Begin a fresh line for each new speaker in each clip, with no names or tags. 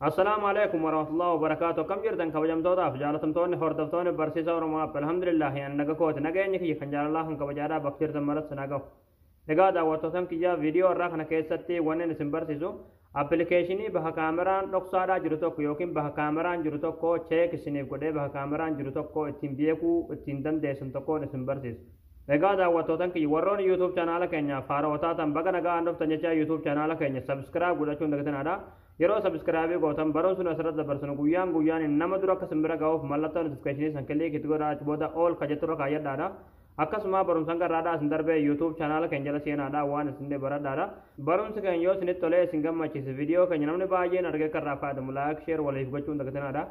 Assalaamu alaikum warahmatullahi wabarakaatu. Akkam jirtan kabajamtootaaf jaalatamtoonni hordoftoonni barsiisa Oromoo App? Alhamdulillah, an naga kooti. Nageenyi kiyya kan jaalalaa kan kabajaadhaa bakka jirtan maratti na gahu. Egaa daawwattootan kiyya, viidiyoo irraa kana keessatti wanni isin barsiisu appilikeeshinii bakka kaameraan dhoksaadhaa jiru tokko yookiin bakka kaameraan jiru tokko check isiniif godhee bakka kaameraan jiru tokko ittiin beekuu ittiin dandeessan tokkoon isin barsiisu. Egaa daawwattootan kiyya, warroonni YouTube chaanaala keenyaaf haarawaa taatan baga nagaan dhuftan jecha YouTube chaanaala keenya subscribe godhachuun dagatinaadha. Yeroo subscribe gootan barumsi nu asirratti dabarsinu guyyaan guyyaan nama dura akka isin bira ga'uuf mallattoo notification san click itti godhaa, achi booda all ka jetturra kaayyadhaadha. Akkasuma barumsaan garraadhaa isin darbee YouTube chaanaala keenya jala seenaadha, waan isin baradhaadha. Barumsi keenya yoo isinitti tolee isin gammachiise, viidiyoo keenya namni baay'een argee akka irraa fayyadamu like, share waliif gochuun dagatinaadha.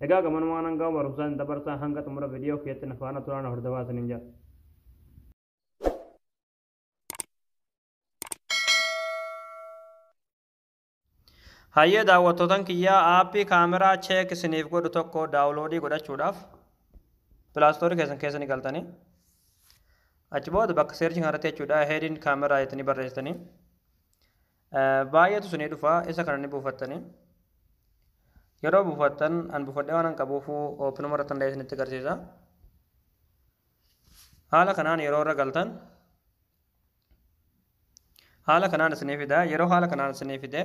Egaa gamanumaan hanga barumsaan isin dabarsaa, hanga xumura viidiyoo keessatti na faana turaan hordofaa isiniin jedha. Hayyee daawwattootan kiyyaa, aappii kaameraa check isiniif godhu tokko download godhachuudhaaf Play Store keessan keessa ni galtanii. Achi booda bakka search kanarratti jechuudha hidden camera jettanii barreessitanii. Baay'eetu isinii dhufa, isa kana ni buufattanii. Yeroo buufattan, an buufadhee waan an qabuufu openuma irratti danda'ee isinitti agarsiisa. Haala kanaan yeroo irra galtan haala kanaan isinii fida. Yeroo haala kanaan isinii fide,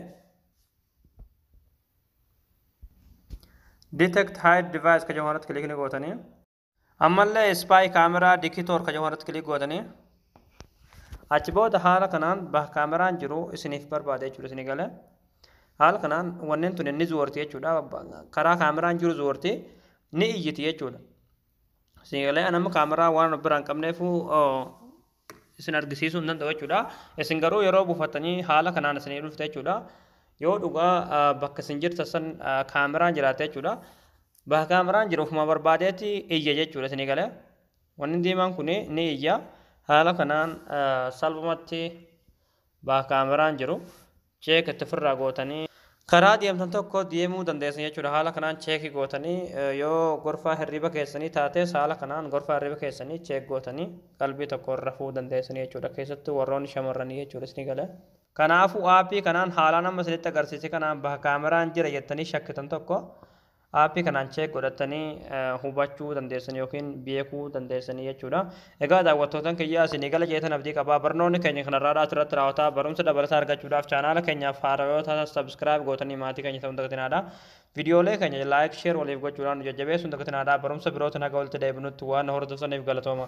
detect hide device ka jedhamu irratti click ni gootanii. Ammallee spy camera detector ka jedhamu irratti click gootanii. Achi booda haala kanaan bakka kaameraan jiru isiniif barbaada jechuudha isinii galee. Haala kanaan wanneen tun ni zuwarti jechuudha. Karaa kaameraan jiru zuwarti, ni iyyiti jechuudha. Isinii galee, anamma kaameraa waan of biraan qabneefu isin argisiisuu hin danda'u jechuudha. Isin garuu yeroo buufattanii haala kanaan isinii dhufte jechuudha. Yoo dhugaa bakka isin jirtan san kaameraan jiraatte jechuudha. Bakka kaameraan jiru ofuma barbaadeeti iyya jechuudha isinii galee. Wanni diimaan kun ni iyya. Haala kanaan salphumatti bakka kaameraan jiru check itti ofirraa gootanii karaa deemtan tokko deemuu dandeessan jechuudha. Haala kanaan check gootanii, yoo gorfaa hirriba keessanii taates haala kanaan gorfaa hirriba keessanii check gootanii qalbii tokko rafuu dandeessan jechuudha. Keessattuu warroonni shamarranii jechuudha isinii galee. Kanaafuu aappii kanaan haalaan amma isinitti agarsiise kanaan bakka kaameraan jira jettanii shakkitan tokko aappii kanaan check godhatanii hubachuu dandeessan yookiin beekuu dandeessanii jechuudha. Egaa daawwattootan kiyyaa, isinii gala jeetan abdii qabaa. Barnoonni keenya kanarraa asirratti raawwataa. Barumsa dabalataa argachuudhaaf chaanaala keenyaaf haaraa yoo taatan subscribe gootanii maatii keenya ta'uu dagatinaadha. Viidiyoolee keenya like, share waliif gochuudhaan nu jajjabeessuun dagatinaadha. Barumsa birootiin haga walitti deebinutti waan hordoftaniif galatooma.